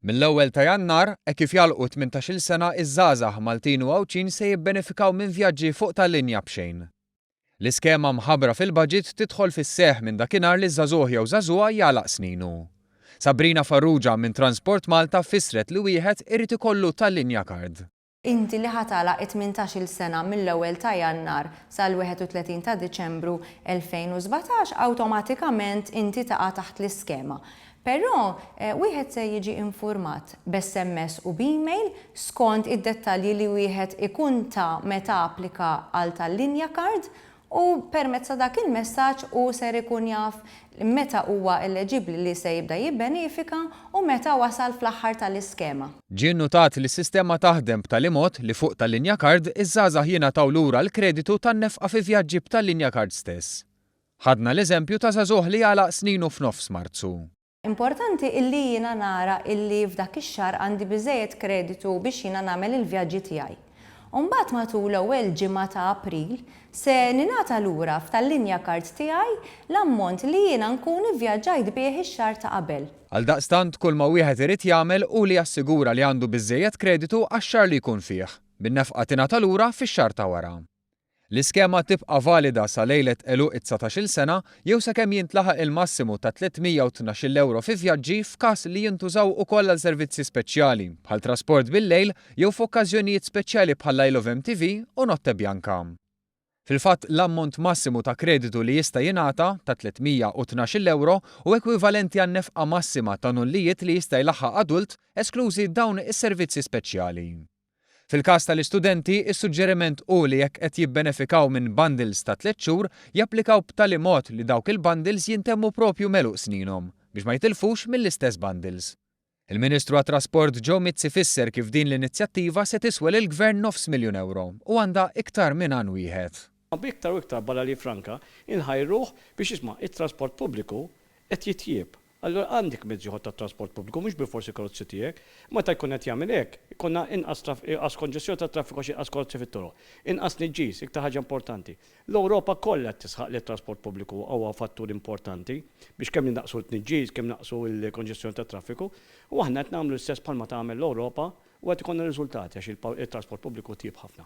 Mill-ewwel ta' Jannar, hekk kif jagħlqu t-tmintax-il sena iż-żgħażagħ Maltin u Għawdxin se jibbenefikaw minn vjaġġi fuq tal-linja b'xejn. L-iskema mħabbra fil-baġit tidħol fis-seħħ minn dakinhar li ż-żagħżugħ jew żagħżugħa jagħlaq sninu. Sabrina Farrugia minn Transport Malta fissret li wieħed irid ikollu tal-linja card. Inti li ħa tagħlaq it-tmintax-il sena mill-ewwel ta' Jannar sal-31 ta' Diċembru 2017 awtomatikament inti taqa' taħt l-iskema. Però wieħed se jiġi infurmat b'SMS u b'email skont id-dettalji li wieħed ikun ta meta applika għal tal-linja card u permezz ta' dak il-messaġġ hu ser ikun jaf meta huwa eleġibbli li se jibda jibbenifika u meta wasal fl-aħħar tal-iskema. Ġie nnutat li s-sistema taħdem b'tali mod li fuq tal-linja card iż-żgħażagħ jingħataw lura l-kreditu tan-nefqa fi vjaġġi b'tal-linja card stess. Ħadna l-eżempju ta' żagħżugħ li għalaq sninu f'nofs Marzu. Importanti illi jiena nara illi f'dak ix-xahar għandi biżżejjed kreditu biex jiena nagħmel il-vjaġġi tiegħi. U mbagħad matul l-ewwel ġimgħa ta' April se ningħata lura f'tal-linja card tiegħi l-ammont li jiena nkun ivvjaġġajt bih ix-xahar ta' qabel. Għaldaqstant kull ma wieħed irid jagħmel hu li jassigura li għandu biżżejjed kreditu għax-xahar li jkun fih, bin-nefqa tingħata lura fix-xahar ta' wara. L-iskema tibqa' valida sa lejlet għeluq it-dsatax-il sena jew sakemm jintlaħaq il-massimu ta' tliet-mija u tnax-il ewro fi vjaġġi f'każ li jintużaw ukoll għal servizzi speċjali bħal trasport bil-lejl jew f'okkażjonijiet speċjali bħall-Isle of MTV u Notte Bianca. Fil-fatt, l-ammont massimu ta' kreditu li jista' jingħata, ta' tliet-mija u tnax-il ewro, hu ekwivalenti għan-nefqa massima ta' nullijiet li jista' jlaħħaq adult, esklużi dawn is-servizzi speċjali. Fil-każ tal-istudenti, is-suġġeriment hu li jekk qed jibbenefikaw minn bundles ta' tlett xhur, japplikaw b'tali mod li dawk il-bundles jintemmu proprju m'għeluq sninhom, biex ma jitilfux mill-istess bundles. Il-Ministru għat-Trasport Joe Mizzi fisser kif din l-inizjattiva se tiswa lill-Gvern nofs miljun ewro u għandha iktar minn għan wieħed. Iktar u iktar barra li franka, inħajruh biex isma' it-trasport pubbliku qed jitjieb. Allura għandek mezz ieħor ta' trasport pubbliku, mhux bilfors il-karozzi tiegħek. Meta jkun qed jagħmel hekk, ikollna inqas inqas konġestjoni tat-traffiku għax inqas karozzi fit-toroq. Inqas tniġġis, iktar ħaġa importanti. L-Ewropa kollha qed tisħaq li t-trasport pubbliku huwa fattur importanti biex kemm innaqqsu t-tniġġis, kemm inaqqsu l-konġestjoni tat-traffiku. U aħna qed nagħmlu l-istess bħalma tagħmel l-Ewropa u qed ikollna riżultati għax it-trasport pubbliku tjieb ħafna.